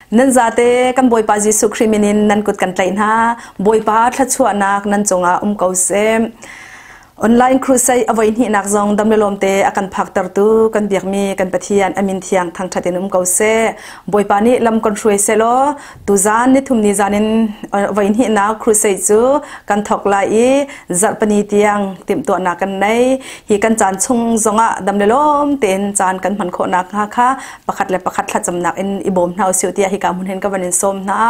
Nan zate kan Bawipa Jesuh Khrih min in nan kut kan tlaih hna. Bawipa thluachuahnak nan cungah um ko seh. Online crusade a voi hnihnak zong dam le lawmte a kan phaktertu kan biakmi kan Pathian a min thiang thangṭhat in um ko seh. Bawipa nih lam kan hruai seh law tuzan nithum ni zan in voi hnihnak crusade cu kan thawk lai i zarhpini tiang timhtuahnak kan nei. Hi kan caan chung zongah dam le lawm tein caan kan hman khawhnak hnga kha pakhat le pakhat thlacamnak in i bawm hna usih tiah hika hmun hin ka van in sawm hna.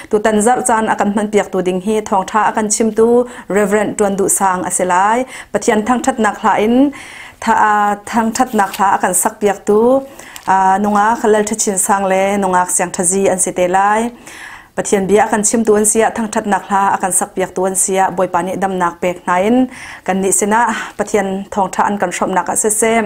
Tutan zarh caan a kan hmanpiaktu ding hi thawngṭha a kan chimtu Reverend Ṭuan Duh Sang a si lai. Pathian thangṭhatnak hla in thangṭhatnak hla a kan sakpiaktu nungak Lal Ṭha Chin Sang le nungak Siang Ṭha Zi an si te lai. Pathian bia a kan chimtu an si ah thangṭhatnak hla a kan sakpiaktu an si ah Bawipa nih damnak pek hna in kannih sinah Pathian thawngṭha an kan hrawmhnak ah siseh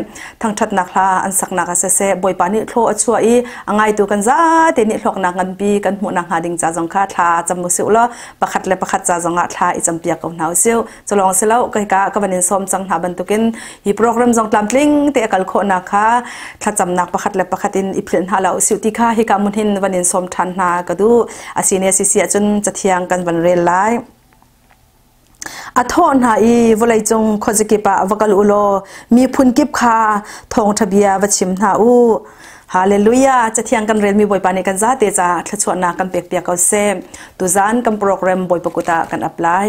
thangṭhatnak hla an saknak ah siseh Bawipa nih thlaw a chuah i a ngaitu kan zate nih hlawknak nganpi kan hmuhnak hnga ding ca zong kha thla cam usih law pakhat le pakhat ca zong ah thla i campiak ko hna usih. Culawng si lo ka ka van in sawm cang hna bantukin hi program zong tlamtling te a kal khawhnak kha thlacamnak pakhat le pakhat in i philh hna lo usih ti kha hika mun hin van in sawm ṭhan hna ka duh. Asine sisi ahcun cathiang kan van rel lai. A thawh hna i vawleicung khuazakip ah va kal u law miphun kip kha thawngṭha bia va chim hna u. Hallelujah! Cathiang kan relmi Bawipa nih kan zate caah thluachuahnak kan pekpiak ko seh. Tuzan kan program Bawipa kut ah kan apply.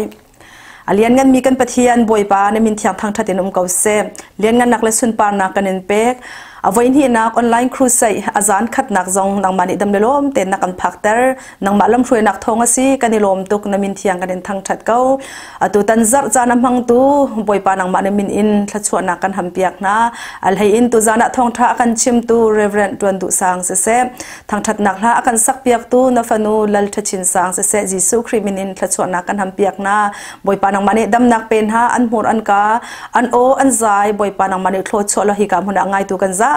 A liannganmi kan Pathian Bawipa na min thiang thangṭhat in um ko seh. Lianngannak le sunparnak kan in pek. A voihnihnak online crusade a zan khatnak zong nangmah nih dam le lawm tein na kan phakter. Nangmah lamhruainak thawng a si. Kan i lawm tuk. Na min thiang kan in thangṭhat ko. Atu tan zarh caan a hmangtu Bawipa nangmah na min in thluachuahnak kan hampiak hna. Al hei in tuzan ah thawngṭha a kan chimtu Reverend Ṭuan Duh Sang siseh, Thangṭhatnak hla a kan sakpiaktu na fanu Lal Ṭha Chin Sang siseh Jesuh Khrih min in thluachuahnak kan hampiak hna. Bawipa nangmah nih damnak pe hna, an hmur an ka, an aw an zai, Bawipa nangmah nih thluachuah law hika hmun ah ngaitu kan zate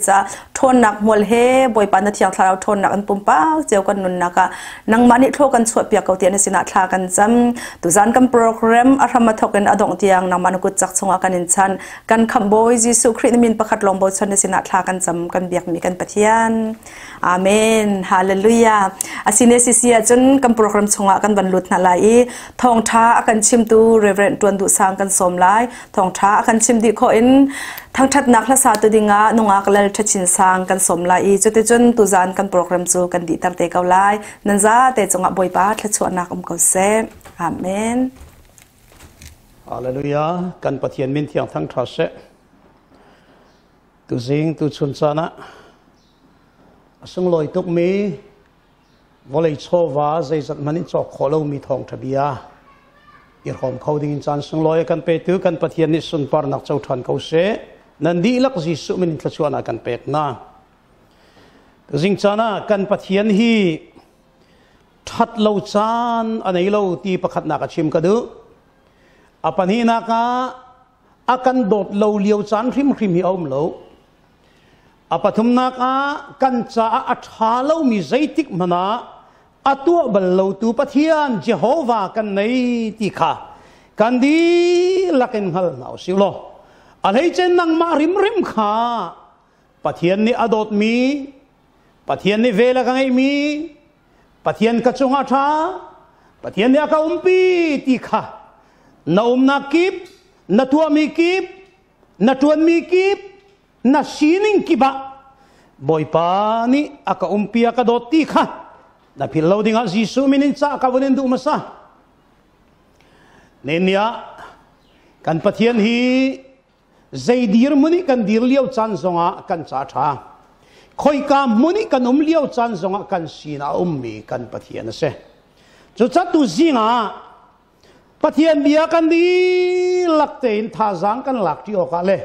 ca ṭhawnnak hmual he Bawipa na thiang thlarau ṭhawnnak an pumpak cio kan nunnak ah nangmah nih thlaw kan chuahpiak ko tiah na sinah thla kan cam. Tuzan kan program a hram a thawk in a dongh tiang nangmah na kut cak chungah kan in chan. Kan Khamhbawi Jesuh Khrih na min pakhat lawng bochan na sinah thla kan cam kan biakmi kan Pathian. Amen. Hallelujah. Asine sisi ahcun kan program chungah kan van lut hna lai i thawngtha a kan chimtu Reverend Tuan Duh Sang kan sawm lai. Thawngtha a kan chim dih khawh in thangthatnak hlasa tu dingah nungak lal thachin sang kan sawm lai i cuticun tuzan kan program cu kan dihter te ko lai. Nan za te cungah Bawipa thluachuahnak um ko seh. Amen. Hallelujah. Kan Pathian min thiang thang ṭha seh. Tuzing tuchun caan ah a sunglawi tukmi vawlei chawva zeizat hmanh in cawk khawh lomi thawngṭha bia i hrawm kho ding in caan sunglawi a kan petu kan Pathian nih sunparnak co ṭhan ko seh. Nan dihlak Jesuh min in thluachuahnak kan pek hna. Tuzing caan ah kan Pathian hi ṭhat lo caan a nei lo ti pakhatnak a chim ka duh. A pahnihnak ah a kan dawt lo lio caan hrimhrim hi a um lo. A pathumnak ah kan caah a ṭha lomi zeitik hmanh ah a tuah bal lotu Pathian Jehovah kan nei ti kha kan dihlak in hngal hna usih law a hleice nangmah hrimhrim kha Pathian nih a dawtmi Pathian nih vel a ka ngeihmi, Pathian ka cungah ṭha, Pathian nih a ka umpi ti kha na umnak kip, na tuahmi kip, na ṭuanmi kip, na sining kip ah Bawipa nih a ka umpi a ka dawt ti kha na philh lo dingah Jesuh min in ca ka vun in duh hmasa. Nihin ah kan Pathian hi Zei dirhmun i kan dir lio caan zongah kan ca ṭha. Khoika hmun i kan um lio caan zongah kan sinah a ummi kan Pathian a si. Cucaah tu zing ah Pathian bia kan dihlak tein thazaang kan lak ṭi awkah le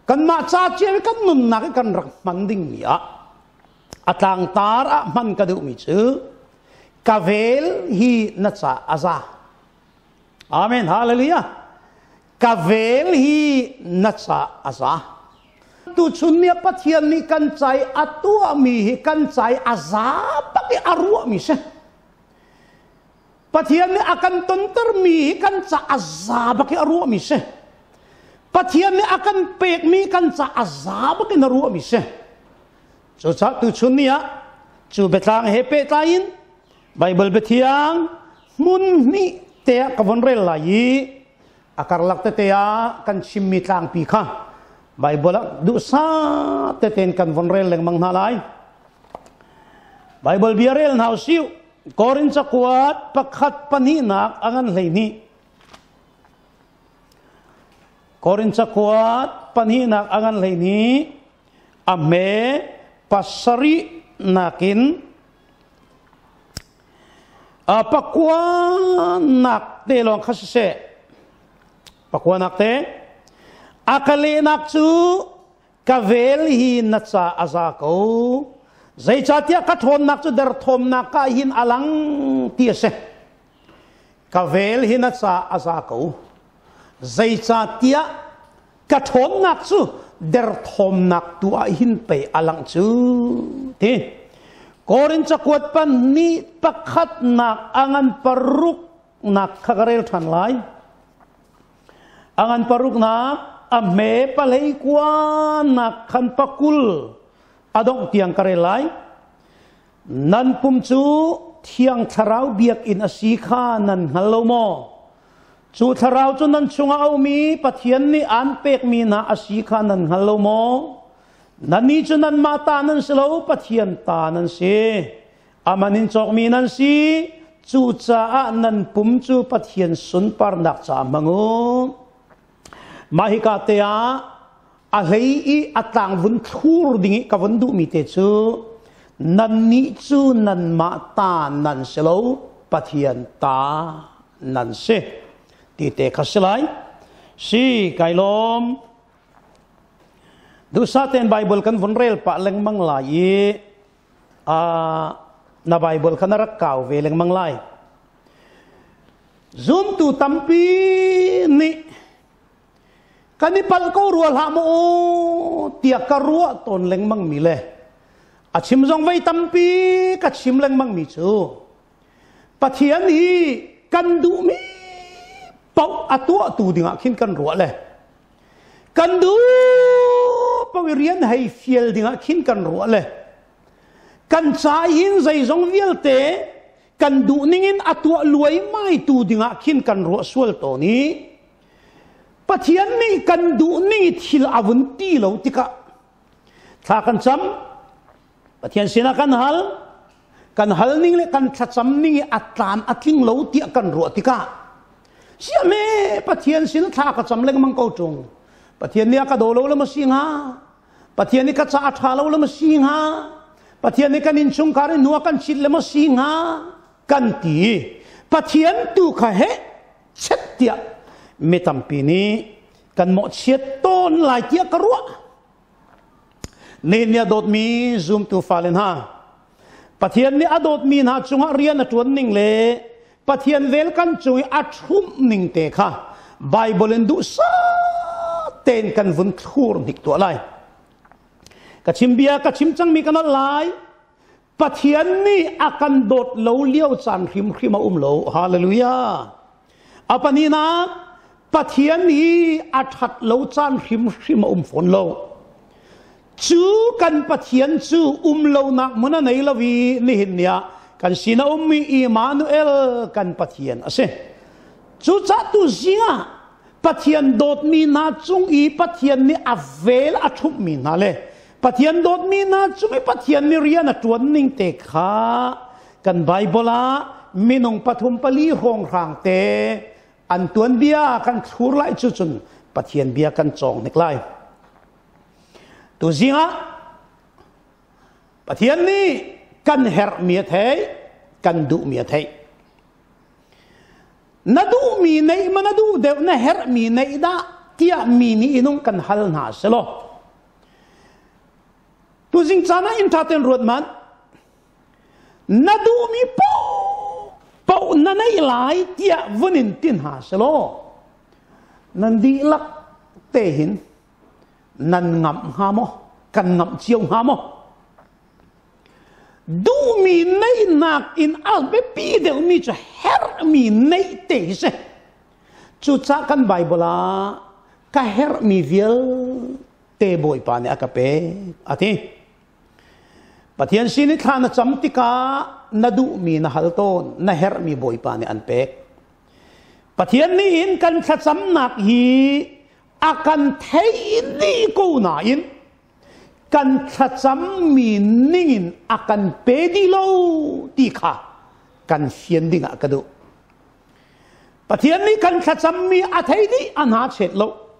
kanmah ca cia i kan nunnak i kan rak hman dingmi ah a tlangtar ah hman ka duhmi cu ka vel hi na ca a za. Amen. Hallelujah. Ka vel hi na ca a za. Tuchun ni ah Pathian nih kan cai a tuahmi hi kan cai a za bak i a ruahmi si. Pathian nih a kan tontermi hi kan ca a za bak i a ruahmi si. Pathian nih a kan pekmi kan ca a za bak in a ruahmi si. Cucaah tuchun ni ah Cu biatlang he pehtlai in Baibal biathiang hmun hnih te ah ka von rel lai i a karlak tete ah kan chimmi tlangpi kha Baibal ah duhsah tete in kan von rel lengmang hna lai. Baibal bia rel hna usih. Korin cakuat pakhat pahnihnak a ngan 12. Korin cakuat pahnihnak a ngan 12 a hme pasarih nakin pakua nak te lawng kha siseh pakua nak te a ka lehnak cu ka vel hi na ca a za ko zeicahtiah ka ṭhawnnak cu derthawmnak ka hin a lang ti a si ka vel hi na ca a za ko zeicahtiah ka ṭhawnnak cu derthawmnak tu ah hin pei a langh cu ti Korin cakuat pan ni pakhatnak a ngan paruk nak kha ka rel ṭhan lai a ngan paruknak a hme palei kua nak khan pakul a dongh tiang ka rel lai Nan pum cu Thiang Thlarau biakinn a si kha nan hngal lo maw? Cu thlarau cu nan chungah a um i Pathian nih aan pekmi hna a si kha nan hngal lo maw? Nannih cu nanmah ta nan si lo, Pathian ta nan si. Aman in cawkmi nan si. Cucaah nan pum cu Pathian sunparnak caah hmang u. Mah hika te ah a hlei i a tlang vun thlur ding i ka vun duhmi te cu nannih cu nanmah ta nan si lo Pathian ta nan si ti te kha si lai si kai lawm duhsah tein Bible kan vun rel pah lengmang lai i na Bible kha na rak kau ve lengmang lai zumtu tampi nih kan i palh ko rua hlah maw tiah ka ruah tawn lengmang mi le a chim zong vei tampi ka chim lengmang mi cu Pathian hi kan duhmi paoh a tuahtu dingah khin kan ruah le kan duh paoh i rian hei fial dingah khin kan ruah le kan ca hin zeizong vialte kan duh ningin a tuah luaimai tu dingah khin kan ruah sual tawn i Pathian nih kan duh ning i thil a vun ti lo tikah thla kan cam Pathian sinah kan hal kan hal ning le kan thlacam ning i a tlam a tling lo tiah kan ruah tikah siame Pathian sin thla ka cam lengmang ko ṭung Pathian nih a ka daw lo le ma si hnga Pathian nih ka ca a ṭha lo le ma si hnga Pathian nih kan innchungkhar in hnu a kan chit le ma si hnga kan ti Pathian tu kha he chet tiah mi tampi nih kan mawhchiat tawn lai tiah ka ruah Nihin ni a dawtmi zumtu fale hna Pathian nih a dawtmi hna cungah rian a ṭuan ning le Pathian vel kan cung i a ṭhumh ning te kha Bible in duhsah tein kan vun thlur hnik tuah lai. Ka chim bia ka chim cangmi ka nolh lai. Pathian nih a kan dawt lo lio caan hrimhrim a um lo. Hallelujah. A pahnihnak Pathian hi a ṭhat lo caan hrimhrim a um fawn lo. Cu kan Pathian cu um lonak hmun a nei lo i nihin ni ah kan sin a ummi Immanuel kan Pathian a si. Cucaah tu zingah Pathian dawtmi hna cung i Pathian nih a vel a ṭhumhmi hna le Pathian dawtmi hna cung i Pathian nih rian a ṭuan ning te kha kan Baibal ah minung pathum pali hrawnghrang te an tuanbia kan thlur lai cu cun Pathian bia kan cawng hnik lai. Tuzing ah Pathian nih kan herhmi a theih, kan duhmi a theih. Na duhmi neih ma na duh deuh na herhmi neih dah tiah mi nih inung kan hal hna selaw. Tuzing caan ah inn ṭha tein ruat man. Na duhmi paoh na neih lai tiah vun in ti hna selaw nan dihlak te hin nan ngamh hnga maw kan ngamh cio hnga maw duhmi neihnak in a biapi deuhmi cu herhmi neih te hi si cucah kan Bible ah ka herhmi vialte Bawipa nih a ka pek a ti. Pathian sin i thla na cam tikah na duhmi na hal tawn, na herhmi Bawipa nih an pek. Pathian nih hin kan thlacamnak hi a kan thei dih ko nain kan thlacammi ningin a kan pe dih lo ti kha kan fian dingah ka duh. Pathian nih kan thlacammi a thei dih a hna chet lo.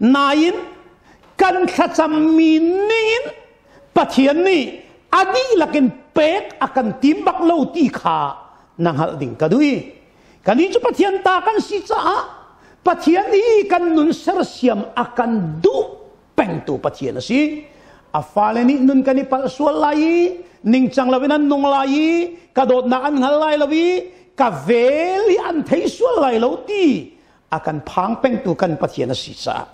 Nain kan thlacammi ningin Pathian nih a dihlak in pek a kan tim bak lo ti kha na hngalh ding ka duh i kannih cu Pathian ta kan si caah Pathian i kan nun sersiam a kan duh pengtu Pathian a si. A fale nih nun kan i palh sual lai i ningcang loin an nung lai i ka dawtnak an hngal lai lo i ka vel i an thei sual lai lo ti a kan phang pengtu kan Pathian a si caah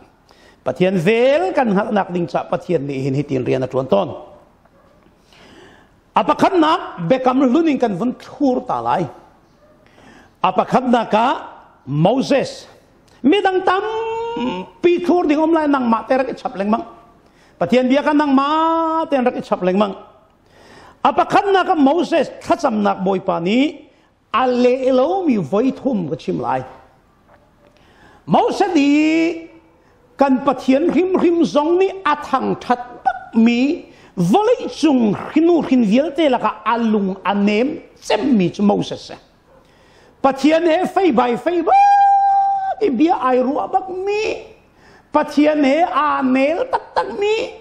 Pathian vel kan hngalhnak ding caah Pathian nih hin hitin rian a ṭuan tawn. A pakhatnak biakam hlun in kan vun thlur ta lai. A pakhatnak ah Moses midang tampi thlur ding um lai nangmah te rak i chap lengmang. Pathian bia kha nangmah tein rak i chap lengmang. A pakhatnak ah Moses thlacamnak Bawipa nih a leh lomi voi thum ka chim lai. Moses i kan Pathian hrimhrim zong nih a thangṭhat bakmi vawleicung hrinu hrin vialte lakah a lung a nem cemmi cu Moses si. Pathian he fei bai fei bak i bia ai ruah bakmi Pathian he aa nel taktakmi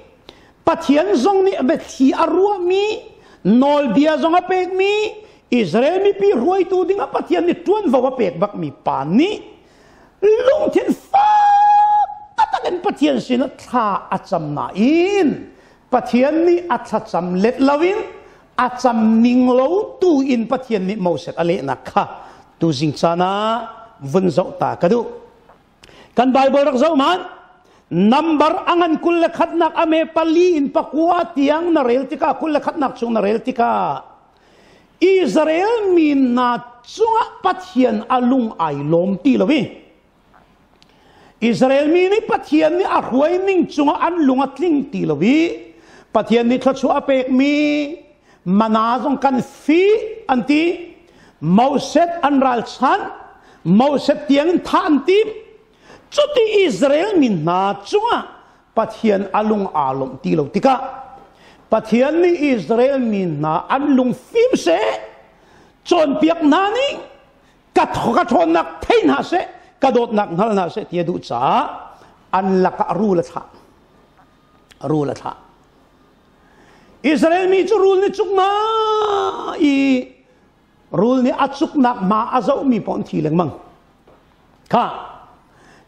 Pathian zong nih biathli a ruahmi nawlbia zong a pekmi Israel mipi hruaitu dingah Pathian nih ṭuanvo a pek bakmi pa nih lungthin fak taktak in Pathian sinah thla a cam nain Pathian nih a thlacam let loin a cam ning lo tu in Pathian nih Moses a lehnak kha tuzing caan ah vun zoh ta ka duh. Kan Bible rak zoh man number angan 21nak ame pali in pakua tiang na rel tikah 21nak chung na rel tikah Israel mi hna cungah Pathian a lung ai lawm ti lo i Israel mi nih Pathian nih a hruai ning cungah an lung a tling ti lo i Pathian nih thluachuah a pekmi mana zong kan fi an ti Moses an ralchan Moses tiang in thah an tim cuti Israel mi hna cungah Pathian a lung aa lawmh ti lo tikah Pathian nih Israel mi hna an lung fim seh cawnpiak hna nih ka ka ṭhawnnak thei hna seh ka dawtnak hngal hna seh ti a duh caah an lakah rul a thlah rul a thlah Israel mi cu rul nih cuk ma i rul nih a cuknak ma a zohmi paoh an thi lengmang kha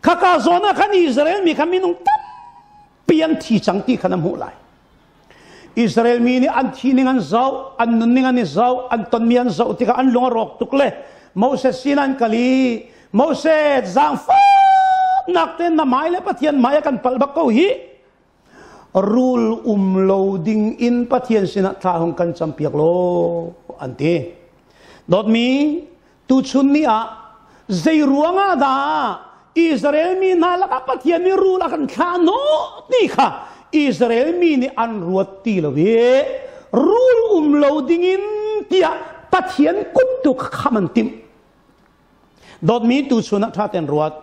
khaka zawn ah khan Israel mi kha minung tampi an thi cang ti khan a hmuh lai Israel mi nih an thi ning an zoh an nun ning an i zoh an tonmi an zoh tikah an lung a rawk tuk le Moses sin an kal i Moses zaangfahnak te na mai le Pathian mai a kan palh bak ko hi Rul um lo ding in Pathian sinah thla hung kan campiak law an ti. Dawtmi, tuchun ni ah zei ruangah dah Israel mi hna lakah Pathian nih rul a kan thlah hnawh ti kha Israel mi nih an ruat ti lo i rul um lo dingin tiah Pathian kut tu kha kham an timh. Dawtmi tuchun ah ṭha tein ruat.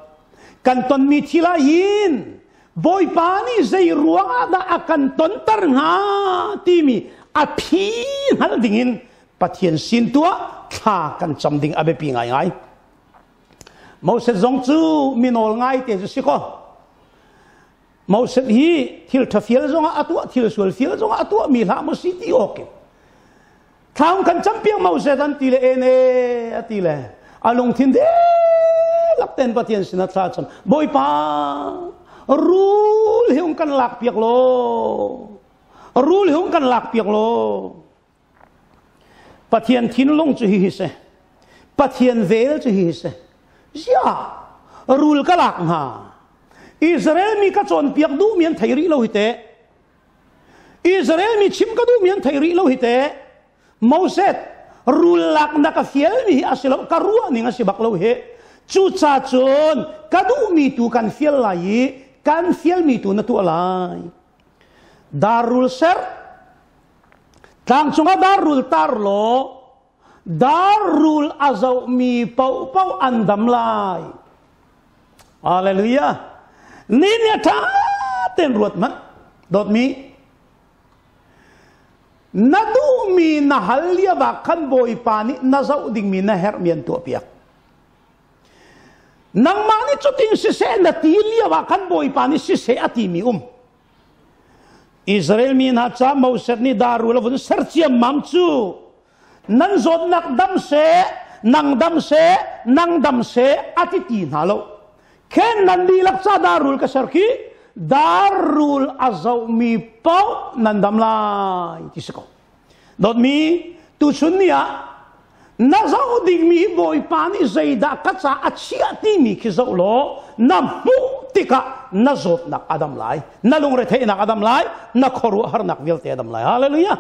Kan tonmi thil ah hin Bawipa nih zei ruangah dah a kan tonter hnga timi a phi hngalh dingin Pathian sin tuah thla kan cam ding a biapi ngaingai. Moses zong cu mi nawl ngai te cu si kaw Moses hi thil ṭha fial zongah a tuah thil sual fial zongah a tuah mi hlah maw si ti awk in Thlaung kan campiak Moses an ti le ene a ti le a lungthin dihlak ten Pathian sinah thla cam Bawipa rul hi ung kan lak piak law rul hi ung kan lak piak law Pathian thinlung cu hi hi si Pathian vel cu hi hi si ziah rul ka lak hnga Israel mi ka cawnpiak duhmi an thei rih lo hi teh Israel mi chim ka duhmi an thei rih lo hi teh. Moses rul lak na ka fialmi hi a si lo ka ruah ning a si bak lo hi. Cuca cun ka duhmi tu kan fial lai i kan fialmi tu na tuah lai. Dar rul ser. Tlang cungah darrul tar law darrul a zohmi paohpaoh an dam lai. Hallelujah. Ni nih a ṭha tein ruat hmanh. Dawtmi, na duhmi na hal lio ah khan Bawipa nih na zoh dingmi na herhmi an tuahpiak. Nangmah nih cutin siseh na ti lio ah khan Bawipa nih siseh a timi um. Israel mi hna ca Moses nih darul a vun ser ciammam cu nan zawtnak dam seh, nang dam seh, nang dam seh a ti ti hna lo. Khen nan dihlak ca darul ka ser khi darul a zohmi paoh nan dam lai ti si ko. Dawtmi, tuchun ni ah na zoh dingmi Bawipa nih zeidah ka ca a chiah timi khi zoh law na hmuh tikah na zawtnak a dam lai, na lungretheihnak a dam lai, na khuaruahharnak vialte a dam lai. Hallelujah.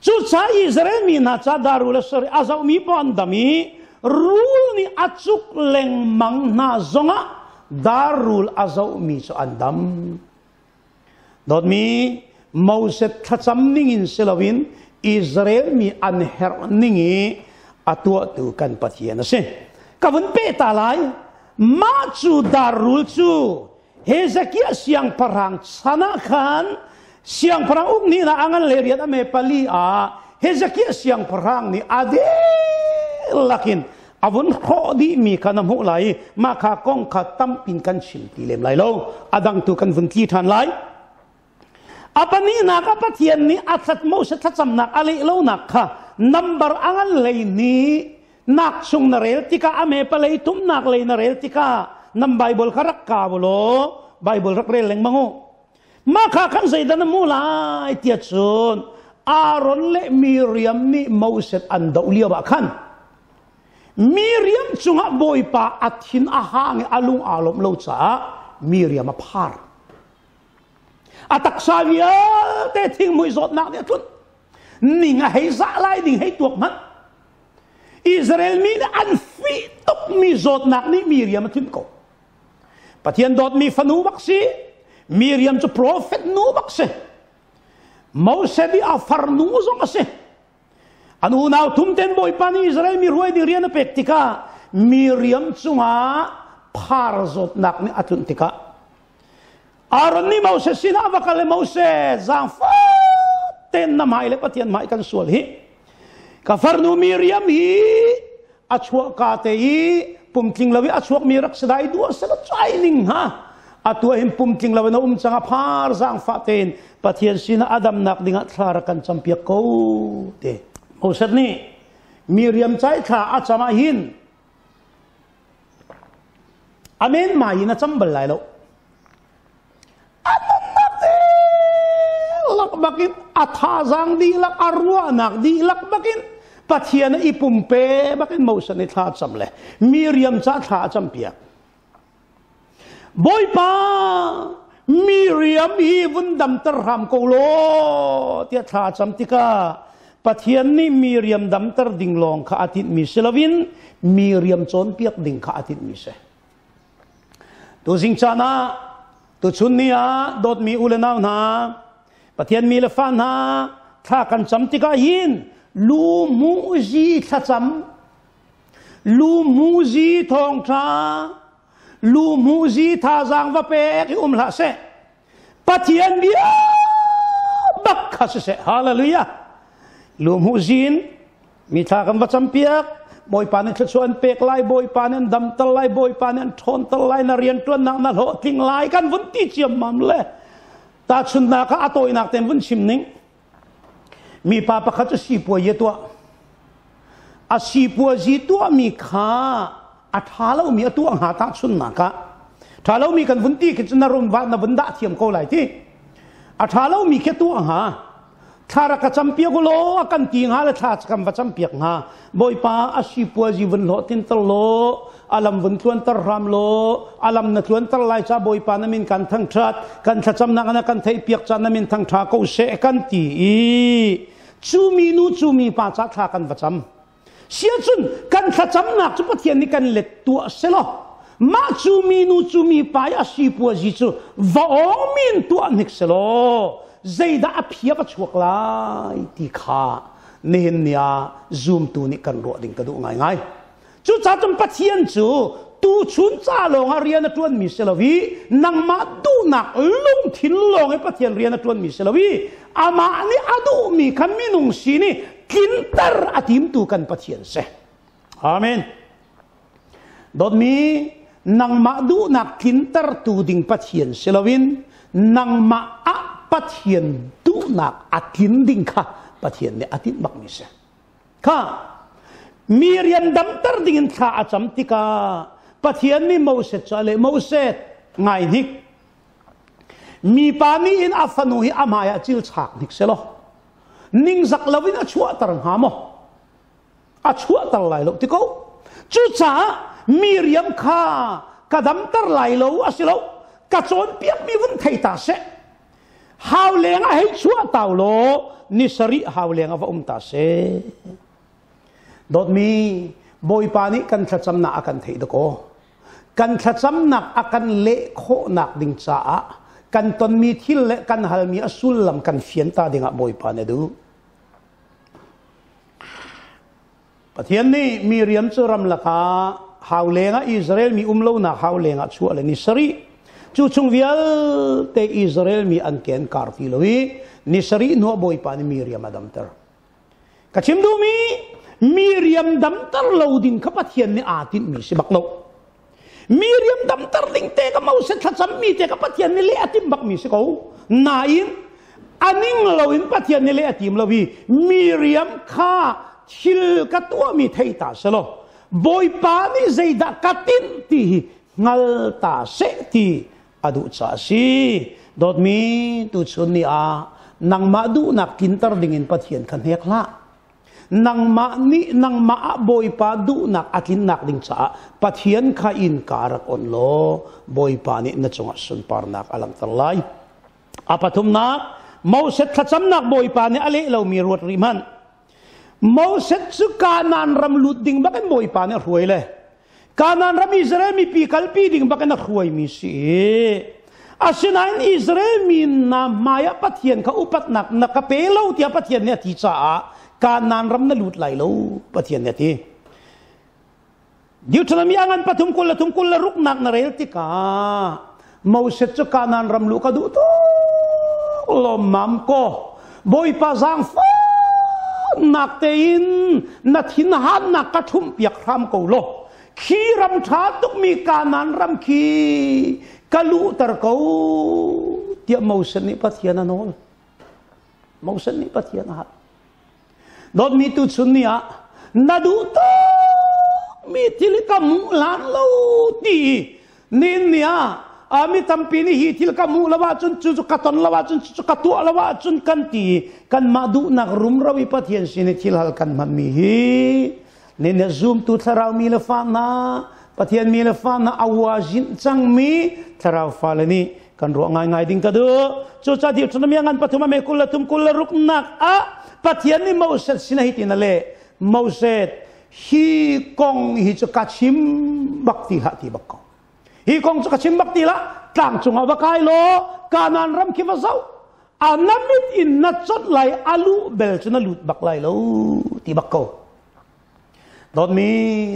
Cucaah Israel mi hna ca darul a sori a zohmi paoh an dam i rul nih a cuk lengmang hna zongah darul a zohmi cu an dam. Dawtmi Moses thlacam ningin si loin Israel mi an herh ning i a tuahtu kan Pathian a si. Ka vun peh ta lai. Mah cu darrul cu Hezekiah siangpahrang chan ah khan siangpahrang uk nih a ngan le rian a me pali ah Hezekiah siangpahrang nih a dihlak in a vun hrawh dihmi kha na hmuh lai i mah kha kong kha tampin kan chim ti lem lai lo. A dang tu kan vun tli ṭhan lai. A pahnihnak ah Pathian nih a thlat Moses thlacamnak a leh lonak kha nambar a ngan lei nih nak chung na rel tikah a me palei thumnak lei na rel tikah nam Bible kha rak kau law Bible rak rel lengmang u. Mah kha khan zeidah na hmuh lai tiah cun Aaron le Miriam nih Moses an doh lio ah khan Miriam cungah Bawipa a thin a hang i a lung aa lawmh lo caah Miriam a phar. A taksa vialte thingmui zawtnak nih a tlunh. Ning a hei zah lai ding hei tuak hmanh. Israel mi nih an fih tukmi zawtnak nih Miriam a tlunh ko. Pathian dawtmi fanu bak si. Miriam cu profet nu bak si. Moses i a farnu zong a si. An unau thum ten Bawipa nih Israel mi hruai ding rian a pek tikah Miriam cungah phar zawtnak nih a tlunh tikah Aaron nih Moses sinah va kal i Moses zaangfah tein na hmai le Pathian hmai kan sual hi ka farnu Miriam hi a chuahka te i pumtling lo i a chuakmi rak si dai duah sela chai ning ha atu hin pumtling lo in a um cang a phar zaangfah tein Pathian sinah a damnak dingah thla rak kan campiak ko te Moses nih Miriam cai thla a cam ah hin amen mai in a cam bal lai lo a nunnak dihlak bakin a thazaang dihlak a ruahnak dihlak bakin Pathian i pumpe bakin Moses nih thla a cam le Miriam ca thla a campiak Bawipa Miriam hi vun damter hram ko law tiah thla a cam tikah Pathian nih Miriam damter ding lawng kha a tinhmi si loin Miriam cawnpiak ding kha a tinhmi si. Tuzing caan ah tuchun ni ah dawtmi u le nau hna Pathian mi le fa hna thla kan cam tikah hin lu muzi thlacam lu muzi thawngṭha lu muzi thazaang va pek i um hlah seh Pathian bia bak kha siseh hallelujah lu muzi in Mi thla kan va campiak Bawipa nih thluachuah an pek lai Bawipa nih an damter lai Bawipa nih an ṭhawnter lai na rianṭuannak na hlawhtling lai kan vun ti ciammam le tahchunhnak ah a tawinak tein vun chim ning mipa pakhat cu sipuai a tuah a sipuazi tuahmi kha a ṭha lomi a tuah hnga tahchunhnak ah ṭha lomi kan vun ti khi cu na rum va na vun dah thiam ko lai ti a ṭha lomi khi tuah hnga Thla rak ka campiak u law a kan ti hnga le thla kan va campiak hnga. Bawipa a sipuazi vun hlawh tinter law a lam vun tluanter hram law a lam na tluanter lai ca Bawipa na min kan thangṭhat kan thlacamnak na kan theihpiak ca na min thangṭha ko seh kan ti i cu mi nu cu mi pa ca thla kan va cam. Siacun kan thlacamnak cu Pathian nih kan let tuah selaw mah cu mi nu cu mi pa i a sipuazi cu va awng min tuah hnik selaw. Zeidah a phia va chuak lai ti kha nihin ni ah zumtu nih kan ruah ding ka duh ngaingai. Cucaah cun Pathian cu tuchun ca lawng ah rian a ṭuanmi si lo i nangmah duhnak lungthin lawng i Pathian rian a ṭuanmi si lo i amah nih a duhmi kha minung sin i tlinter a timtu kan Pathian si. Amen. Dawtmi, nangmah duhnak tlintertu ding Pathian si loin nangmah ah Pathian duhnak a tlin ding kha Pathian nih a tinh bakmi si. Kha mi rian damter dingin thla a cam tikah Pathian nih Moses cu a leh Moses ngai hnik mipa nih in a fanu hi a hmai ah cil chak hnik selaw ningzak loin a chuahter hnga maw a chuahter lai lo ti ko cucaah Miriam kha ka damter lai lo a si lo ka cawnpiakmi vun thei ta seh Hau leng ah hei chuah tau law ni sarih hau leng ah va um ta seh. Dawtmi Bawipa nih kan thlacamnak a kan theih dakaw. Kan thlacamnak a kan leh khawhnak ding caah kan tonmi thil le kan halmi a sullam kan fian ta dingah Bawipa nih a duh. Pathian nih Miriam cu ramlak ah hau lengah Israel mi um lonak hau lengah chuah le ni sarih cu chung vialte Israel mi an ken kar ti lo i ni sarih hnuah Bawipa nih Miriam a damter. Ka chim duhmi Miriam damter lo ding kha Pathian nih aa tinhmi si bak lo. Miriam damter ding te ka Moses thlacam mi te ka Pathian nih leh a tim bak mi si ko. Nain aning lo in Pathian nih leh a tim lo i Miriam kha thil ka tuah mi thei ta selaw Bawipa nih zeidah ka tinh ti hi hngal ta seh ti a duh caah a si. Dawtmi tuchun ni ah nangmah duhnak tlinter dingin Pathian kha hnek hlah. Nangmah nih nangmah ah Bawipa duhnak a tlinnak ding caah Pathian kha innka rak on law Bawipa nih na cungah sunparnak a langhter lai. A pathumnak, Moses thlacamnak Bawipa nih a leh lomi ruat rih hmanh. Moses cu Kanaan ram lut ding bakin Bawipa nih a hruai le Kanaan ram Israel mipi kalpi ding bakin a hruaimi si. Asinain Israel mi hna hmaiah Pathian kha upatnak na ka pe lo tiah Pathian nih a ti caah Kanaan ram na lut lai lo Pathian nih a ti. Deuteronomy a ngan pathum kul le thum kul le ruknak na rel tikah Moses cu Kanaan ram luh ka duh tuk lawmmam ko Bawipa zaangfahnak tein na thinhannak ka ṭhumhpiak hram ko law khi ram ṭha tukmi Kanaan ram khi ka luhter ko tiah Moses nih Pathian a nawl. Moses nih Pathian a hal. Dawtmi tuchun ni ah na duh tukmi thil hi ka hmuh hlan lo ti nin ni ah mi tampi nih hi thil ka hmuh lo ahcun cu cu ka ton lo ahcun cu cu ka tuah lo ahcun kan ti kanmah duhnak rumro i Pathian sin i thil hal kan hmanmi hi nin ni zumtu thlarau mi le fa hna Pathian mi le fa hna awa zin cangmi thlarau fale nih kan ruah ngaingai ding ka duh cucaah Deuteronomy ngan pathum a me kul le thum kul le ruknak ah Pathian nih Moses sin hi tin a leh Moses hi kong hi cu ka chim bak ti hlah ti bak ko hi kong cu ka chim bak ti lah tlang cungah va kai law Kanaan ram khi va zoh a na mit in na chot lai alu bel cu na lut bak lai lo ti bak ko dawtmi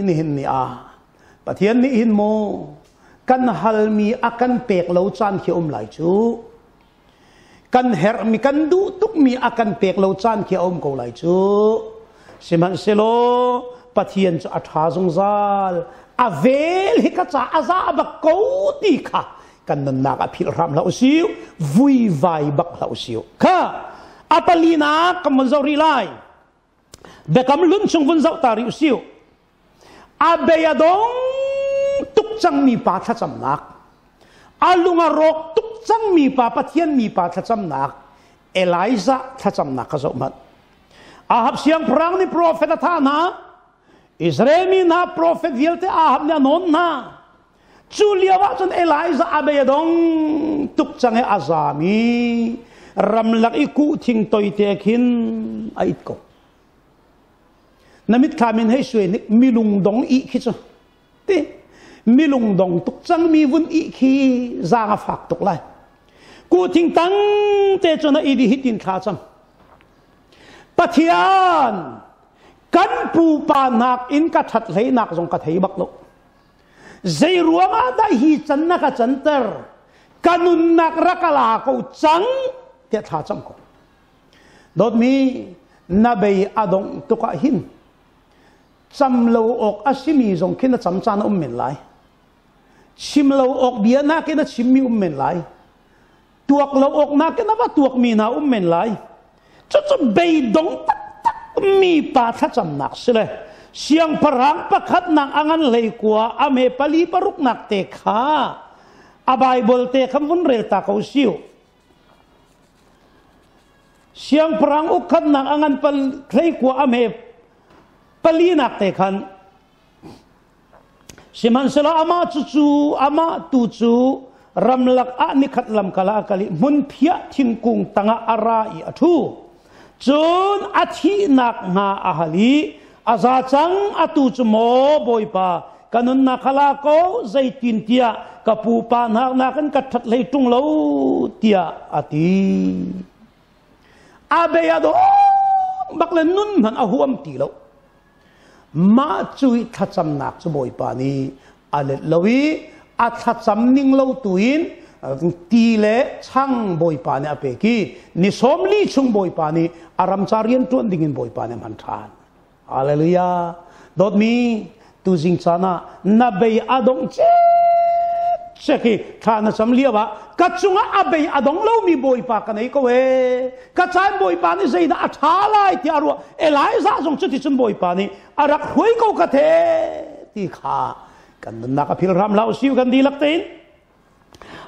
nihin ni ah Pathian nih hin maw kan halmi a kan pek lo caan khi um lai cu kan herhmi kan duh tukmi a kan pek lo caan khi a um ko lai cu sihmanhsehlaw Pathian cu a ṭha zungzal a vel hi ka ca a za bak ko ti kha kan nunnak a philh hram hlah usih vuivai bak hlah usih kha a palinak kan vun zoh rih lai Biakam hlun chung vun zoh ta rih usih. A bei a dong tuk cangmi pa thlacamnak, a lung a rawk tuk cangmi pa Pathian mi pa thlacamnak, Elijah thlacamnak kha zoh hmanh. Ahab siangpahrang nih profet a thah hna. Israel mi hna profet vialte Ahab nih a nawn hna. Cu lio ah cun Elijah a bei a dong tuk cang i a zaam i ramlak i kuhthing toite khin a it ko. Na mitthlam in hei suai nik milung dong i khi cu ti milung dong tuk cang mi vun i khi zaang a fak tuk lai. Ku thing tang te cun a idi hitin thla cam. Pathian kan pupa nak in ka that hlei nak zong ka thei bak lo. Zei ruangah dah hi can na ka canter? Ka nunnak rak a la ko cang tiah thla cam ko. Dawtmi na bei a dongh tuk ah hin cam lo awk a simi zong khi na cam caan a um men lai. Chim lo awk bia nakin a chimmi um men lai. Tuak lo awk nakin a va tuakmi hna um men lai. Cucu beidong taktak mi pa thlacamnak si le siangpahrang pakhat nak a ngan hlei kua a me pali paruk nak te kha a Bible te kha vun rel ta ko siu. Siangpahrang ukkhatnak a ngan pal hlei kua a me pali nak te khan Sihmanhsehlaw amah cu amah tu cu ramlak ah nikhat lamkal ah a kal i hmunphiah thingkung tangah a ra i a ṭhu. Cun a thihnak hnga a hal i a za cang atu cu maw Bawipa ka nunnak kha la ko zeitintiah ka pupa hna nakin ka ṭhat hlei ṭung lo tiah a ti. A bei a dong bak le nun hmanh a huam ti lo. Mah cu i thlacamnak cu Bawipa nih a let lo i a thlacam ning lo tuin ti le chang Bawipa nih a pek i ni 40 chung Bawipa nih a ram ca rian ṭuan dingin Bawipa nih a hman ṭhan. Hallelujah. Dawtmi tuzing caan ah na bei a dongh cek i thla na cam lio ah ka cungah a bei a dong lomi Bawipa ka nei ko ee. Ka caan Bawipa nih zeidah a ṭha lai tiah a ruah. Elijah zong cuticun Bawipa nih a rak hruai ko ka the ti kha kan nunnak a phil hram hlah usih kan dihlak tein.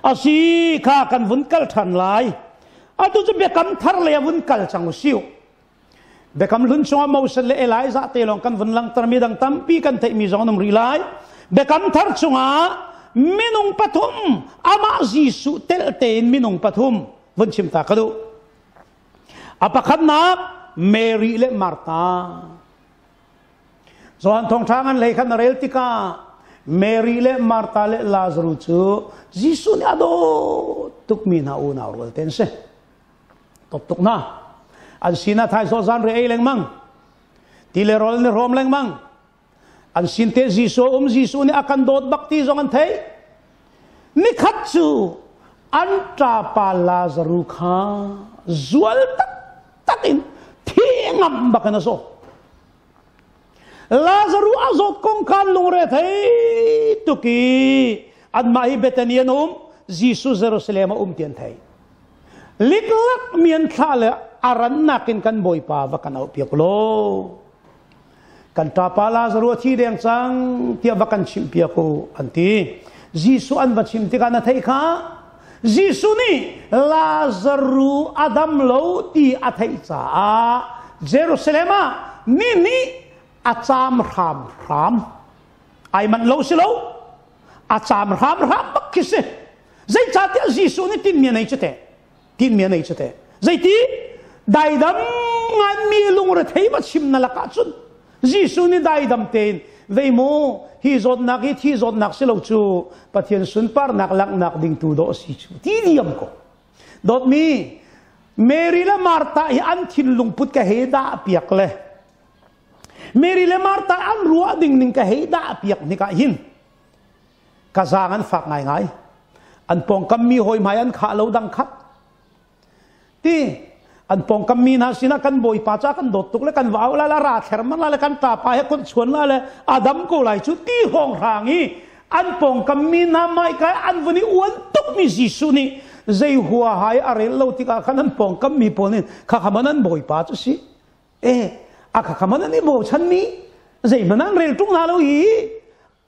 Asi kha kan vun kal ṭhan lai. Atu cu biakam thar lei a vun kal cang usih. Biakam hlun chungah Moses le Elijah te lawng kan vun langhter mi dang tampi kan theihmi zong an um rih lai. Biakam thar chungah minung pathum amah Jesuh telh tein minung pathum vun chim ta ka duh. A pakhatnak Mary le Martha. Johan thawngṭha ngan hlei khan na rel tikah Mary le Martha le Lazarus cu Jesuh nih a dawt tukmi hna unau rual te an si. Top tuk na. An sinah thaisawh zan re ei lengmang. Ti le rawl ni hrawm lengmang. An sin te Jesuh um Jesuh nih a kan dawt bak ti zong an theih. Nikhat cu an ṭapa Lazaru kha zual taktak in thi ngam bak in a zaw. Lazaru a zawt kong khan lungre thei tuk i anmah hi Bethany an um, Jesuh Jerusalem a um ti an thei. Liklak mi an thlah le a rannak in kan Bawipa va kan auh piak law kan ṭapa Lazaru a thi deng cang tiah va kan chimh piak u an ti. Jesuh an va chim tikah na theih kha Jesuh nih Lazaru a dam lo ti a theih caah Jerusalem ah ni nih a caam hramhram. Ai manh lo si lo. A caam hramhram bak khi si. Zeicahtiah Jesuh nih tinmi a nei cu teh. Tinmi a nei cu teh. Zeiti? Daidam nganmi lungrethei va chim na lakah cun Jesuh nih daidam tein vei mu hi zawtnak hi thi zawtnak si lo cu Pathian sunparnak langhnak ding tu dawh si cu ti diam ko. Dawtmi Mary le Martha hi an thinlung put ka hei dah piak le Mary le Martha an ruah ding ning ka hei dah piak hnik ah hin ka zaang an fak ngaingai. An pawngkam mi hawi hmai an khah lo dang khat. Ti an pawngkam mi hna sinah kan bawipa ca kan dawt tuk le kan va au la la ra thler man la le kan ṭapa he kun chuan la le adam ko lai cu ti hawng hrang i an pawngkam mi hna mai kai an vun i uan tuk mi Jesuh nih zei hua hai a rel lo tikah khan an pawngkam mi pawl nih kha kha man an bawipa cu si e a kha kha man an i bochan mi zeihmanh an rel ṭung hna lo i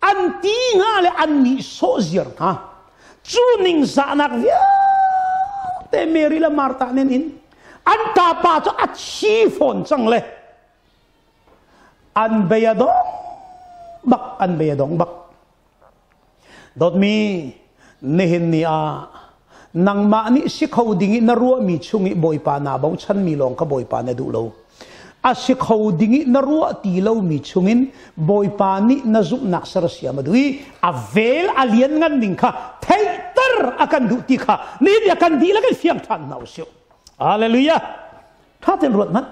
an ti nga le an nih sawh ziar hna cu ningzahnak vialte Mary le Martha nen in an ṭapa cu a thi fawn cang le an bei a dong bak an bei a dong bak dawtmi nihin ni ah nangmah nih si kho ding i na ruahmi chung i Bawipa naa bochanmi lawng kha Bawipa na duh lo. A si kho ding i na ruah ti lomi chungin Bawipa nih na zumhnak sersiam a duh i a vel a lianngan ning kha theihter ter a kan duh ti kha ni bia kan dihlak in fiang ṭhan hna usih. Hallelujah. Ṭha tein ruat hmanh.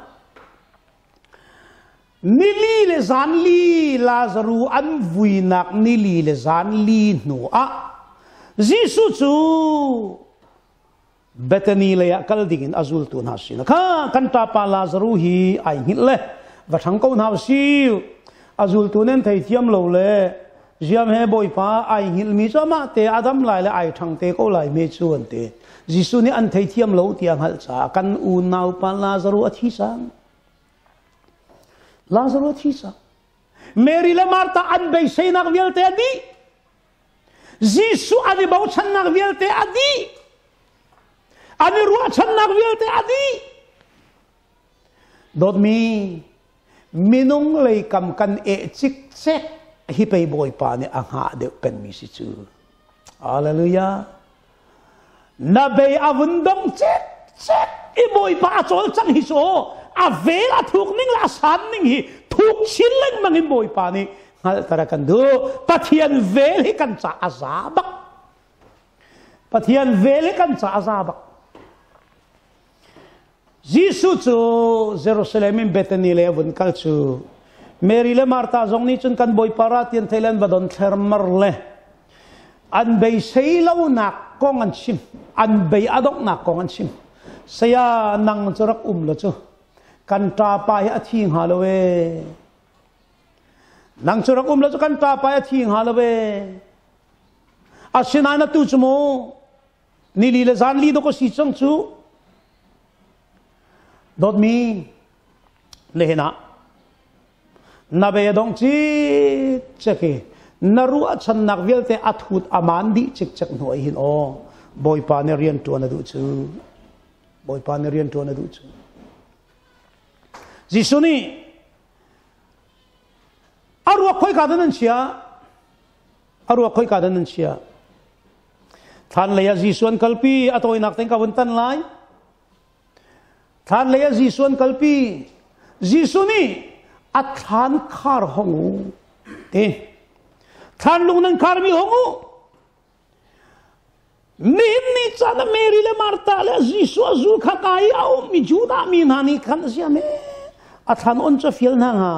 Nili le zanli Lazaru an vuinak nili le zanli hnu ah Jesuh cu Bethany lei ah kal ding in a zultu hna sin kha kan ṭapa Lazaru hi ai hngilh le va ṭhang ko hna usih. A zultu nan theithiam lo le ziam he Bawipa ai hngilh mi cu amah te a dam lai le ai ṭhang te ko lai me cu an ti. Jesuh nih an theithiam lo ti a hngalh caah kan unau pa Lazaru a thi cang. Lazaru a thi cang. Mary le Martha an beiseinak vialte a dih. Jesuh an i bochannak vialte a dih. An i ruahchannak vialte a dih. Dawtmi, minung lei kam kan eh cikcek hi pei Bawipa nih a hngah deuh pengmi si cu. Hallelujah. Na bei a vun dong cikcek i Bawipa a cawlcang hi cu a vel a thuk ning le a san ning hi thuk chin lengmang in Bawipa nih hngalhter a kan duh. Pathian vel hi kan ca a za bak. Pathian vel hi kan ca a za bak. Jesuh cu Jerusalem in Bethany lei a vun kal cu Mary le Martha zong nih cun kan Bawipa ra tian thei le an va don thlermar le an beisei lonak kong an chim, an bei a donghnak kong an chim. Saya, nang cu rak um lo cu kan ṭapa hi a thi hnga lo ee. Nang cu rak um lo cu kan ṭapa hi a thi hnga lo ee. Asinain atu cu mu nili le zanli dawk a si cang cu. Dawtmi, nihin ah na be dong cikcek i na ruahchannak vialte a thut aman dih cikcek hnu ah hin aw Bawipa nih rian ṭuan a duh cu. Bawipa nih rian ṭuan a duh cu. Jesuh nih a ruak khoika dah nan chia? A ruak khoika dah nan chia? Thlan lei ah Jesuh an kalpi, a tawinak tein ka vun tan lai. Thlan lei ah Jesuh an kalpi. Jesuh nih a thlan khar hong u ti. Thlan lung nan kharmi hong u. Nihin ni caan ah Mary le Martha le Jesuh a zul kha ka i a ummi Judah mi hna nih khan a siam a thlan on cu fial hna hnga.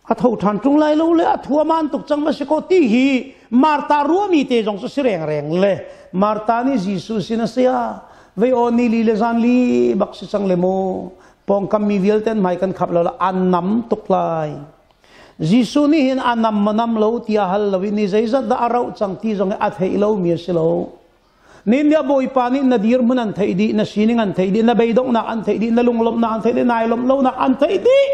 A tho ṭhan ṭung lai lo le a thuaman tuk cang va si ko ti hi Martha ruami te zong cu si rengreng le Martha nih Jesuh sin a sia vei aw ni li le zan li bak si cang le mu pawngkam mi vialte an hmai kan khap lo la an nam tuk lai. Jesuh nih hin a nam ma nam lo tiah hal lo in ni zeizat dah a rauh cang ti zong a theih lomi a si lo. Nin nih Bawipa nih na dirhmun an theih dih, na sining an theih dih, na beidonghnak an theih dih, na lunglawmhnak an theih dih, nai lawmh lonak an theih dih.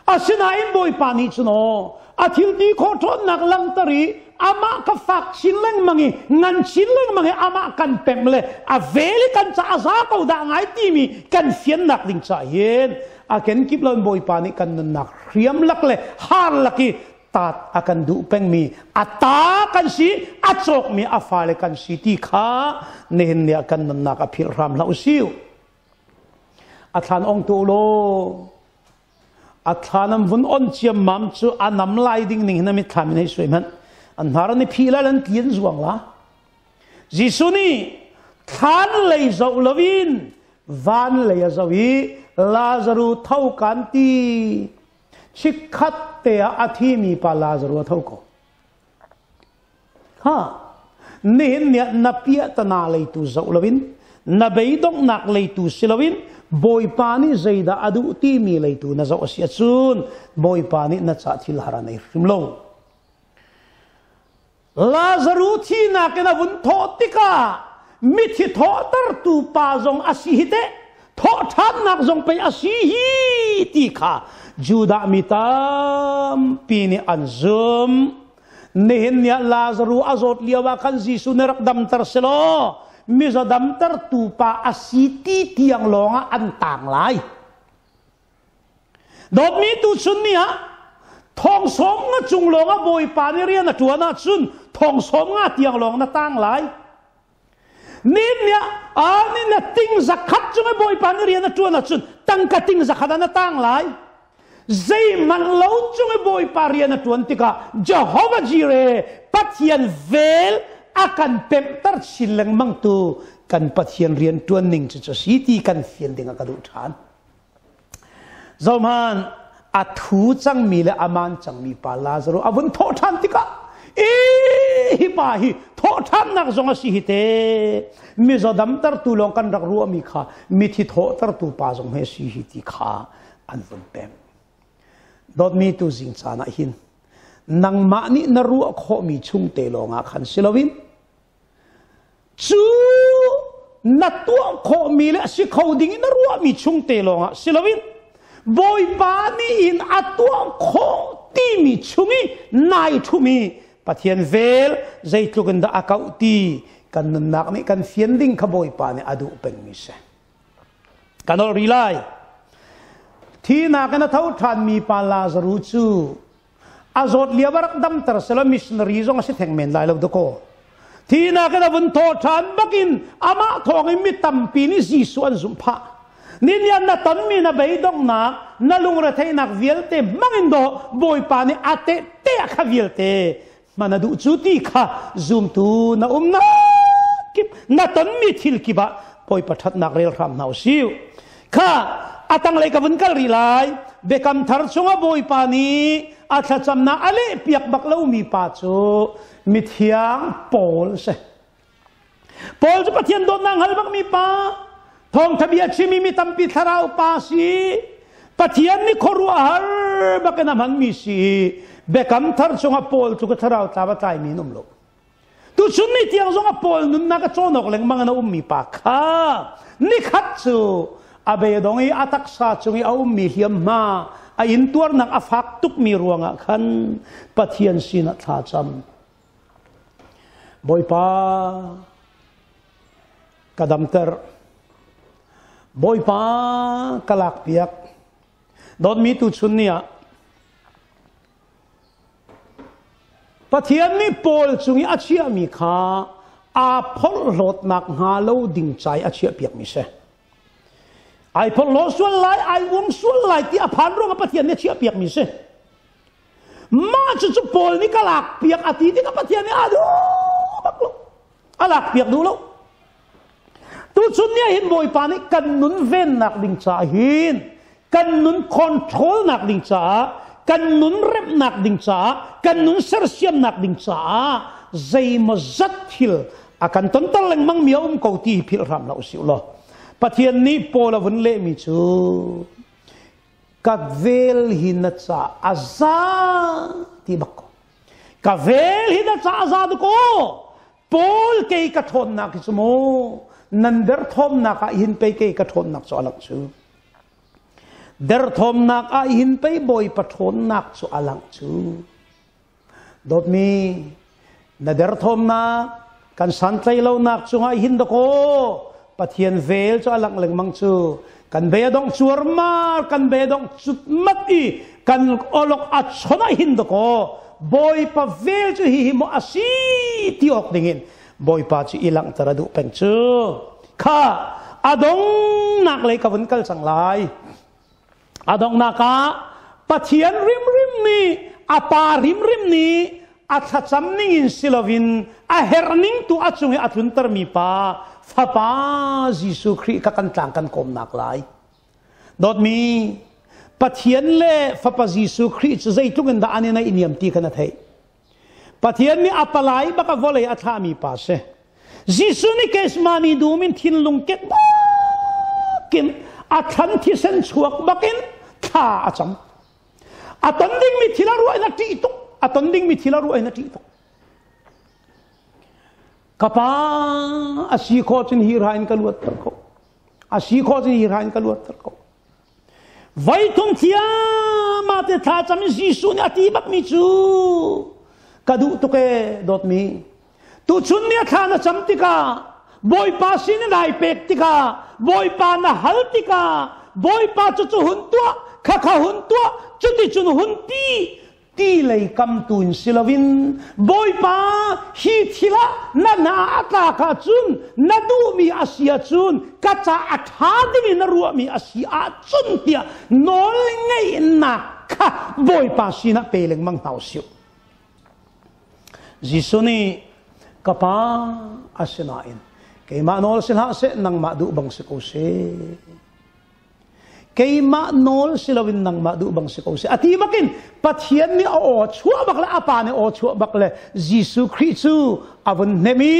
Asinain Bawipa nih cun aw, a thil ti khawh ṭhawnnak langhter i amah ka fak chin lengmang i ngan chin lengmang i amah kan pemh le a vel i kan ca a za ko dah ngai timi kan fiannak ding ca hin a kenkip lo in Bawipa nih kan nunnak hriam lak le har lak i taat a kan duh pengmi a ta kan si, a cawkmi a fale kan si ti kha nihin ni ah kan nunnak a philh hram hlah usih. A thlan ong tu law a thlan an vun on ciammam cu a nam lai ding ning hin a mitthlam in hei suai hmanh. An hnar an i phih lai an ti an zuang la. Jesuh nih thlan lei zoh loin van lei a zoh i Lazaru tho kan ti. Chikkhat te ah a thimi pa Lazaru a tho ko. Ha, nihin ni ah na piahtana leitu zoh loin, na beidonghnak leitu si loin, Bawipa nih zeidah a duh timi leitu na zoh a si ahcun Bawipa nih na ca thil har a nei hrim lo. Lazaru thinak in a vun thawh tikah mithi thawhtertu pa zong a si hi teh, thawh ṭhannak zong pei a si hi ti kha Judah mi tampi nih an zumh. Nihin ni ah Lazaru a zawt lio ah khan Jesuh nih rak damter selaw mizaw damtertu pa a si ti tiang lawngah an tang lai. Dawtmi tuchun ni ah thong 50 cung lawng ah Bawipa nih rian a ṭuan ahcun thong 50 tiang lawng na tang lai. Nin nih ah ni na ting 100 cung i Bawipa nih rian a ṭuan ahcun tangka ting 100 ah na tang lai. Zeihmanh lo cung i Bawipa rian a ṭuan tikah Jehovah Jireh Pathian vel a kan pemhter chin lengmang tu kan Pathian rian ṭuan ning cu cu si ti kan fian ding a ka duh ṭhan. Zohman a thu cangmi le a maan cangmi pa Lazarus a vun thawh ṭhan tikah i hi pa hi thawh ṭhannak zong a si hi te mizaw damtertu lawng kan rak ruahmi kha mithi thawhtertu pa zong he si hi ti kha an vun pemh. Dawtmi tu zing caan ah hin nangmah nih na ruah khawhmi chung te lawngah khan si loin cu na tuah khawhmi le a si kho ding in na ruahmi chung te lawngah si loin Bawipa nih in a tuah khawh timi chung i nai ṭhumi Pathian vel zeitluk in dah a kauh ti kan nunnak nih kan fian ding kha Bawipa nih a duh pengmi si. Kan ol rih lai. Thinak in a tho ṭhanmi pa Lazaru cu a zawt lio a rak damter selaw missionary zong a si theng men lai lo dakaw. Thinak in a vun thaw ṭhan bakin amah thawng in mi tampi nih Jesuh an zumh phah. Ninian na tonmi na beidonghnak, na lungretheihnak vialte hmangin dawh Bawipa nih a tehte kha vialte hman a duh cu ti kha zumtu na umnak kip na tonmi thil kip ah Bawipa ṭhatnak rel hram hna usih. Kha a tanglei ka vun kal rih lai. Biakam thar chungah Bawipa nih a thlacamnak a leh piak bak lomi pa cu mithiang Paul a si. Paul cu Pathian dawtnak hngal bakmi pa, thawngtha bia chimi mi tampi thlarau pa si. Pathian nih khuaruahhar bakin a hmanmi si. Biakam thar chungah Paul cu ka thlarau tlau a tlaimi an um lo. Tuchun ni tiang zong a Paul nunnak a cawn awk lengmang in a ummi pa kha nikhat cu a beidong i a taksa cung i a ummi hliamhma a intuarnak a fak tukmi ruangah khan Pathian sinah thla cam. Bawipa ka damter. Bawipa ka lakpiak. Dawtmi tuchun ni ah Pathian nih Paul cung i a chiahmi kha aa phorhlawtnak hnga lo ding ca i a chiahpiakmi si. Ai phorhlaw sual lai, ai uang sual lai ti a phan ruangah Pathian nih a chiahpiakmi si. Mah cucu Paul nih ka lakpiak a ti tikah Pathian nih a duh bak lo. A lakpiak duh lo. Tuchun ni ah hin Bawipa nih kan nun vennak ding caah hin kan nun control nak ding caah kan nun remhnak ding caah kan nun sersiamnak ding caah zeimaw zat thil a kan tonter lengmang mi a um ko ti hi philh hram hlah usih law Pathian nih Paul a vun lehmi cu ka vel hi na ca a za ti bak ko ka vel hi na ca a za ko Paul kei ka ṭhawnnak hi cu mu nan derthawmnak ah hin pei kei ka ṭhawnnak cu a lang cu derthawmnak ah hin pei Bawipa ṭhawnnak cu a lang cu dawtmi na derthawmnak kan santlaih lonak cungah hin dakaw Pathian vel cu a lang lengmang cu kan bei a dongh cuarmar kan bei a dongh cutmat i kan olok a chon ah hin dakaw Bawipa vel cu hihi maw a si ti awk dingin Bawipa cu i langhter a duh peng cu kha a dongnak lei ka vun kal cang lai A donghnak ah Pathian rimrim nih a pa rimrim nih a thlacam ning in si loin a herh ning tu a cung i a tluntermi pa Fapa Jesuh Khrih kha kan tlang kan kawmnak lai. Dawtmi Pathian le Fapa Jesuh Khrih cu zeitluk in dah an i naihniam ti kha na theih. Pathian nih a palai bak a vawlei a thlahmi pa si. Jesuh nih Kesmani dum in thinlung kek bakin a thlan thisen chuak bakin thla a cam. A ton dingmi thil a ruah in a ṭih tuk. A ton dingmi thil a ruah in a ṭih tuk. Ka pa a si khawh cun hi ra in ka luatter ko. A si khawh cun hi ra in ka luatter ko. Voithum thiamah te thlacam in Jesuh nih a ti bakmi cu ka duh tuk ee dawtmi. Tuchun ni a thla na cam tikah Bawipa sin in ai pek tikah Bawipa na hal tikah Bawipa cu cu hun tuah khakha hun tuah cuticun hun ti ti lei kam tu in si loin Bawipa hi thil ah na hna a tlak ahcun na duhmi a si ahcun ka ca a ṭha ding in na ruahmi a si ahcun tiah nawl ngeihnak kha Bawipa sinah pe lengmang hna usih. Jesuh nih Ka pa asinain keimah nawl si hlah seh nangmah duh bang si ko seh. Keimah nawl si loin nangmah duh bang si ko seh. A ti bakin Pathian nih a aw chuah bak le a pa nih aw chuah bak le Jesuh Khrih cu a vun hnem i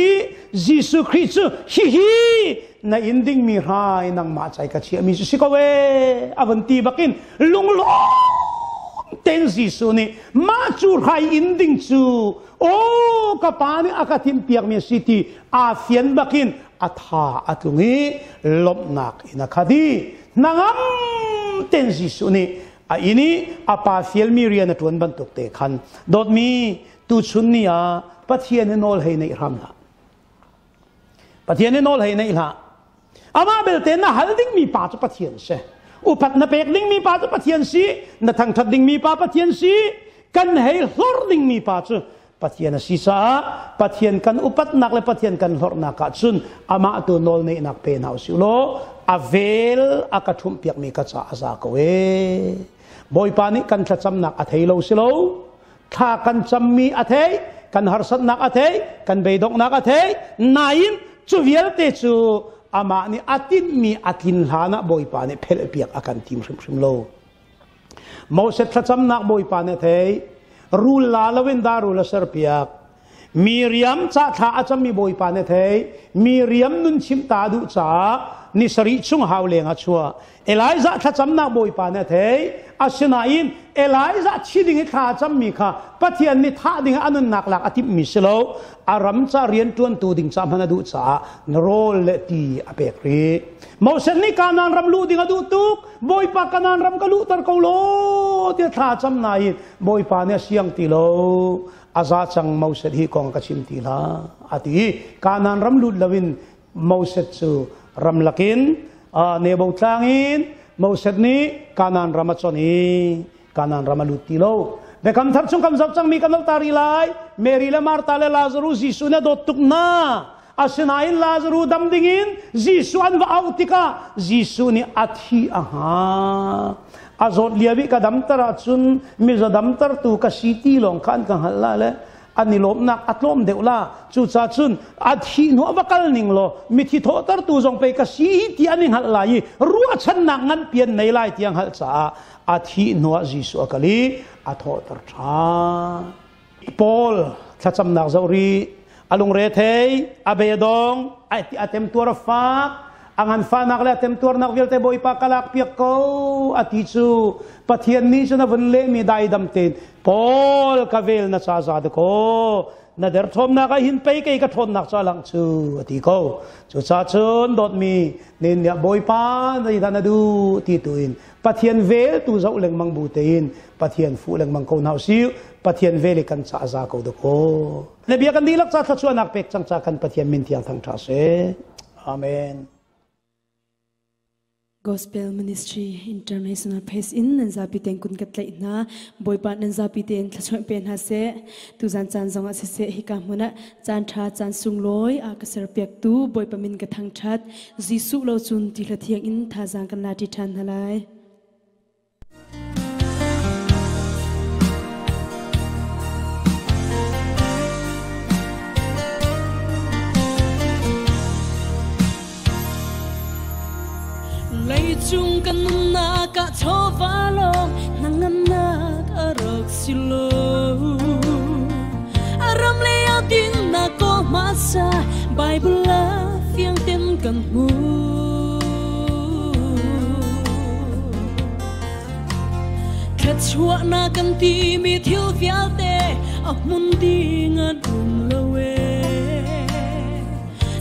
Jesuh Khrih cu hihi na in dingmi hrai nangmah cai ka chiahmi cu si ko ee a vun ti bakin lunglawm tein Jesuh nih mah cu hrai in ding cu aw ka pa nih a ka timhpiakmi a si ti aa fian bakin a tha a tlung i lawmhnak in a khat i hnangam ten Jesuh nih a inn i a pa fialmi rian a ṭuan bantuk te khan dawtmi tuchun ni ah Pathian i nawl hei neih hram hlah. Pathian i nawl hei neih hlah. Amah belte na hal dingmi pa cu Pathian si. Upat na pek dingmi pa cu Pathian si. Na thangṭhat dingmi pa Pathian si. Kan hei hlorh dingmi pa cu Pathian a si caah Pathian kan upatnak le Pathian kan hlorhnak ah cun amah tu nawl neihnak pe hna usih law a vel a ka ṭhumh piakmi ka ca a za ko ee. Bawipa nih kan thlacamnak a thei lo si lo. Thla kan cammi a thei, kan harsatnak a thei, kan beidonghnak a thei. Nain cu vialte cu amah nih a tinhmi a tlin hlan ah Bawipa nih phelhpiak a kan tim hrimhrim lo. Moses thlacamnak Bawipa nih a theih. Rul la loin dah rul a serpiak. Miriam ca thla a cammi Bawipa nih a theih. Miriam nun chimh ta a duh caah ni sarih chung hau leng ah chuah. Elijah thlacamnak Bawipa nih a theih. Asinain Elijah thi ding i thla a cammi kha Pathian nih thah ding ah a nunnak lak a timhmi si lo. A ram ca rianṭuantu ding ca hman a duh caah na rawl le ti a pek rih. Moses nih Kanaan ram luh ding a duh tuk. Bawipa Kanaan ram ka luhter ko law tiah thla cam nain Bawipa nih a siang ti lo. A za cang Moses hi kong ka chim ti hlah a ti i Kanaan ram lut loin Moses cu ramlak in Nebo tlang in Moses nih Kanaan ram a chon i Kanaan ram a lut ti lo. Biakam thar chung kan zoh cangmi kan lo ta rih lai. Mary le Martha le Lazarus Jesuh nih a dawt tuk hna. Asinain Lazaru dam dingin Jesuh an va auh tikah Jesuh nih a thi a hngak. A zawt lio i ka damter ahcun mizaw damtertu ka si ti lawng kha an ka hngalh la le an i lawmhnak a tlawm deuh la. Cucaah cun a thih hnu ah va kal ning law mithi thawhtertu zong pei ka si ti an i hngalh lai i ruahchannak nganpi an nei lai ti a hngalh caah a thih hnu ah Jesuh a kal i a thawhter ṭhan. Paul thlacamnak zoh rih a lungre thei a bedong a temtuar a fak a nganfahnak le a temtuarnak vialte Bawipa ka lak piak ko a ti cu Pathian nih cun a vun lehmi daidam tein Paul ka vel na ca za dakaw na derthawmnak ah hin pei kei ka ṭhawnnak ca lang cu a ti ko cucaah cun dawtmi nin nih Bawipa zeidah na duh ti tu in Pathian vel tu zoh lengmang bu tein Pathian fuh lengmang ko hna usih Pathian vel i kan ca za ko dakaw na bia kan dihlak ca thluachuahnak pek cang ca kan Pathian min thiang thang ṭha seh. Amen. Gospel Ministry International Praise in nan zapi ten kun ka tlaih hna Bawipa nan zapi tein thlachuah pe hna seh tuzan caan zong ah siseh hika hmun ah caan ṭha caan sunglawi a ka serpiak tu Bawipa min ka thangṭhat Jesuh lo cun ti hla thiang in thazaang kan la ṭi ṭhan hna lai. Leicung kan nunnak ah chawva lawng hnangamnak a rak si lo. A ram le a dinnak ko hmasa Bible ah fiang ten kan hmu. Thluachuahnak kan timi thil vialte a hmun ding an um lo ee.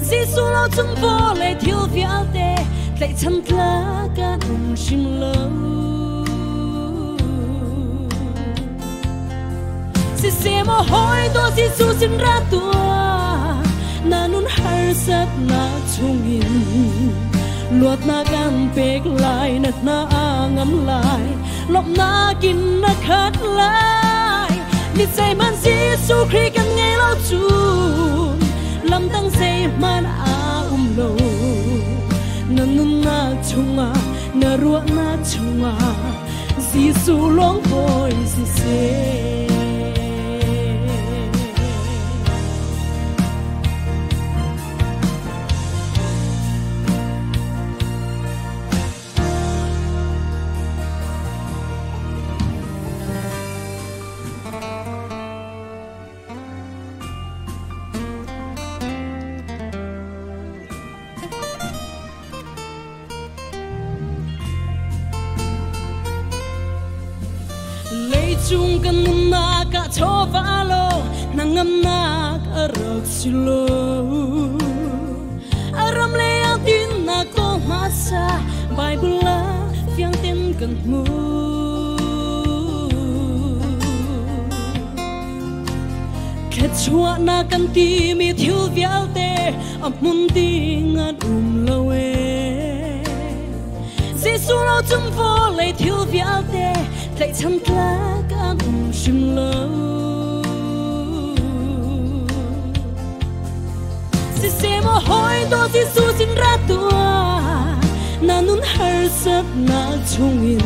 Jesuh lo cung vawlei thil vialte tlaihchan tlak an um hrim lo. Siseh maw hawi dawt Jesuh sin ra tuah na nun harsatnak chungin luatnak an pek lai na hna a ngam lai lawmhnak in na khat lai mi zeihmanh Jesuh Khrih kan ngei lo cun lamdang zeihmanh a um lo na nunnak chungah na ruahnak chungah Jesuh lawng bawi siseh. Vawleicung kan nunnak ah chawva lo hnangamnak a rak si lo. A ram le a dinnak kawl hmasa Bible ah fiang ten kan hmu. Thluachuahnak kan timi thil vialte a hmun ding an um lo ee. Jesuh lo cung vawlei thil vialte tlaihchan tlak an um hrim lo. Siseh maw hawi dawt Jesuh sin ra tuah, na nun harsatnak chungin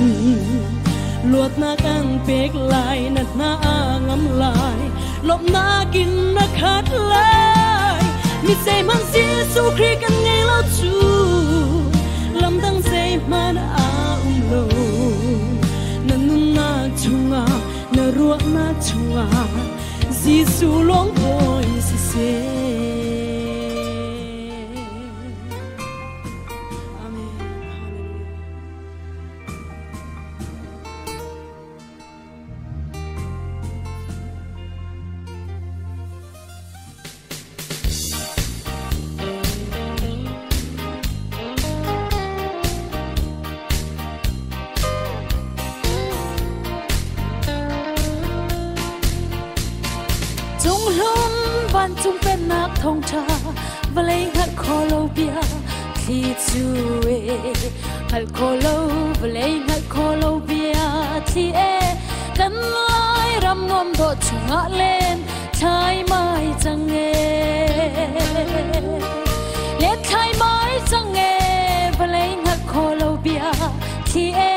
luatnak an pek lai, na hna a ngam lai, lawmhnak in na khat lai. Mi zeihmanh Jesuh Khrih kan ngei lo cu lamdang zeihmanh a um lo. Na nunnak chungah, na ruahnak chungah Jesuh lawng bawi siseh. Amen. Hallelujah. Cunghlum vancung pennak thawngṭha vawlei hngalh khawh lo bia thli cu e hngalh khawh lo vawlei hngalh khawh lo bia thli e kan lai ram nuam dawh chungah len thlai mai cang e len thlai mai cang e vawlei hngalh khawh lo bia thli e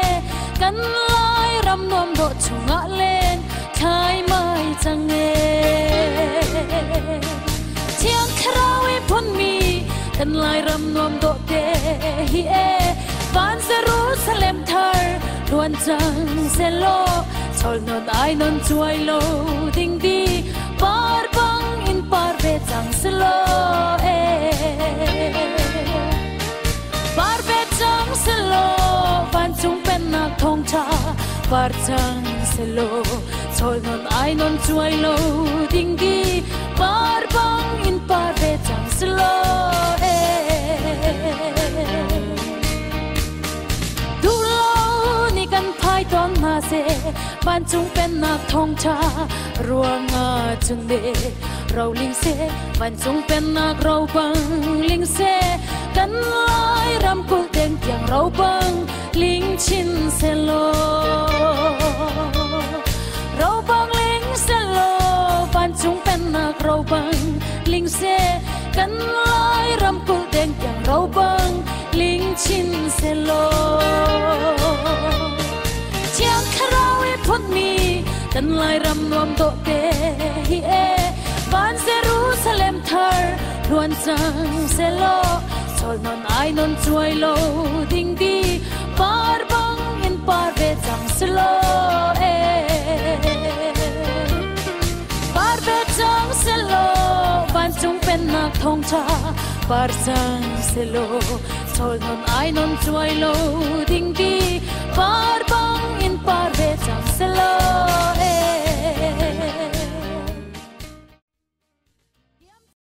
kan lai ram nuam dawh chungah len thlai mai cang e Thiang Thlarau i phunmi kan Lairam nuam dawh te hi e van Jerusalem thar luan cang selaw chol non ai non chuai lo ding di par bang in par ve cang selaw e par ve cang selaw vancung pennak thawngṭha par cang selaw chol non ai non chuai lo ding di par bang in par ve cang selaw e duh lo ni kan phai tawn hna seh vancung pennak thawngṭha ruangah cun le ro ling seh vancung pennak ro bang ling seh kan lai ram kul teng tiang ro bang ling chin selaw ro bang ling selaw vancung pennak ro bang ling seh kan lai ram kul teng tiang ro bang ling chin selaw Thiang Thlarau i phunmi kan Lairam nuam dawh te hi e van Jerusalem thar luan cang selaw chol non ai non chuai lo ding di par bang in par ve cang selaw e par ve cang selaw vancung pennak thawngṭha par cang selaw chol non ai non chuai lo ding di par bang in par ve cang selaw e.